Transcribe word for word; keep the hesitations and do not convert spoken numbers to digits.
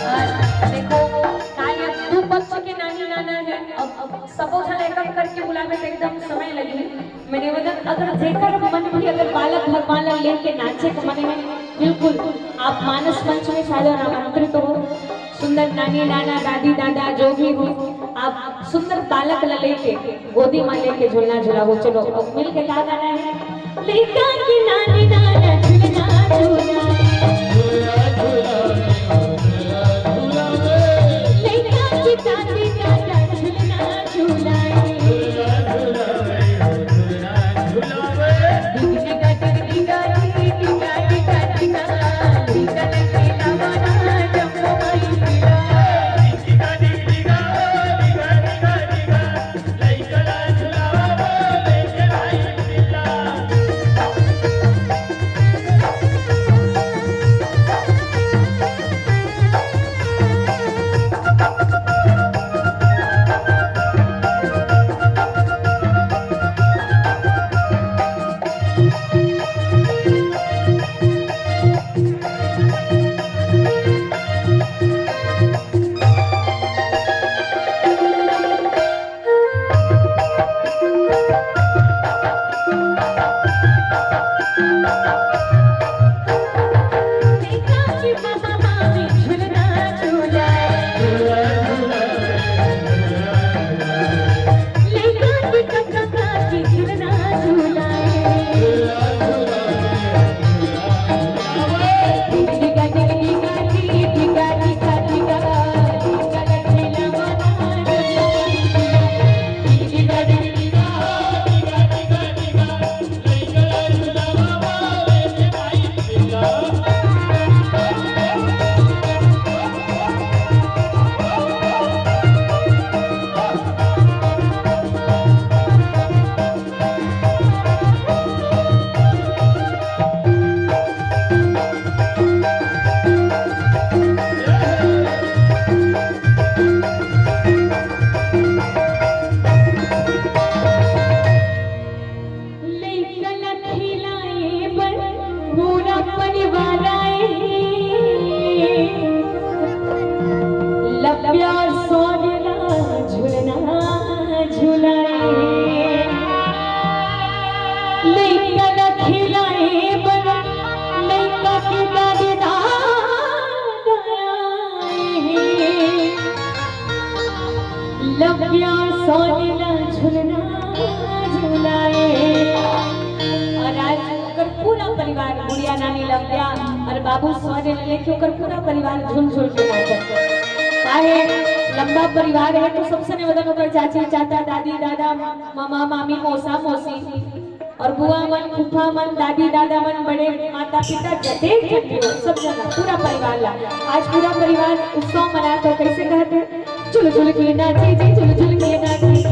और देखो, काहे दू पक्ष के नानी नाना है। अब, अब सबो झन एक एक करके बुलावे त एकदम समय लगही। मैं निवेदन, अगर जेकर मन भी अगर बालक भगवान ला लेके नाचे के मन में, बिल्कुल आप मानस मंच में सादर आमंत्रित हो। सुंदर नानी नाना, दादी दादा, जो भी हो, आप सुंदर बालक ला लेके, गोदी में लेके झूलना झुलाओ। चलो, अब मिल के का गाना है? लइका के नानी नाना झुलना झुला। लइका के दादी दादा झुलना झुला। लइका ल खिलाए बर पूरा परिवार आए हे। लब्या अउ सौर्य ला झुलना झुलाए हे। लइका ल खिलाए बर लइका के दादी दादा आए हे। लब्या अउ सौर्य ला झुलना झुलाए। अउ आज ओकर पूरा परिवार, गुड़िया नानी लब्या अउ बाबू सौर्य ले लेके ओकर पूरा परिवार झुम झुम के नाचत हे। काहे, लंबा परिवार हे त सबसे निवेदन ओकर चाची, चाचा, दादी, दादा, मामा, मामी, मौसा, मौसी अउ बुआ मन, फूफा मन, दादी, दादा मन, बड़े माता, पिता, जतेक झन भी हो, सब झन ला, पूरा परिवार ला। आज पूरा परिवार उत्सव मनात हे, कइसे कहत हे? झुल झुल के नाची जी, झुल झुल के नाची।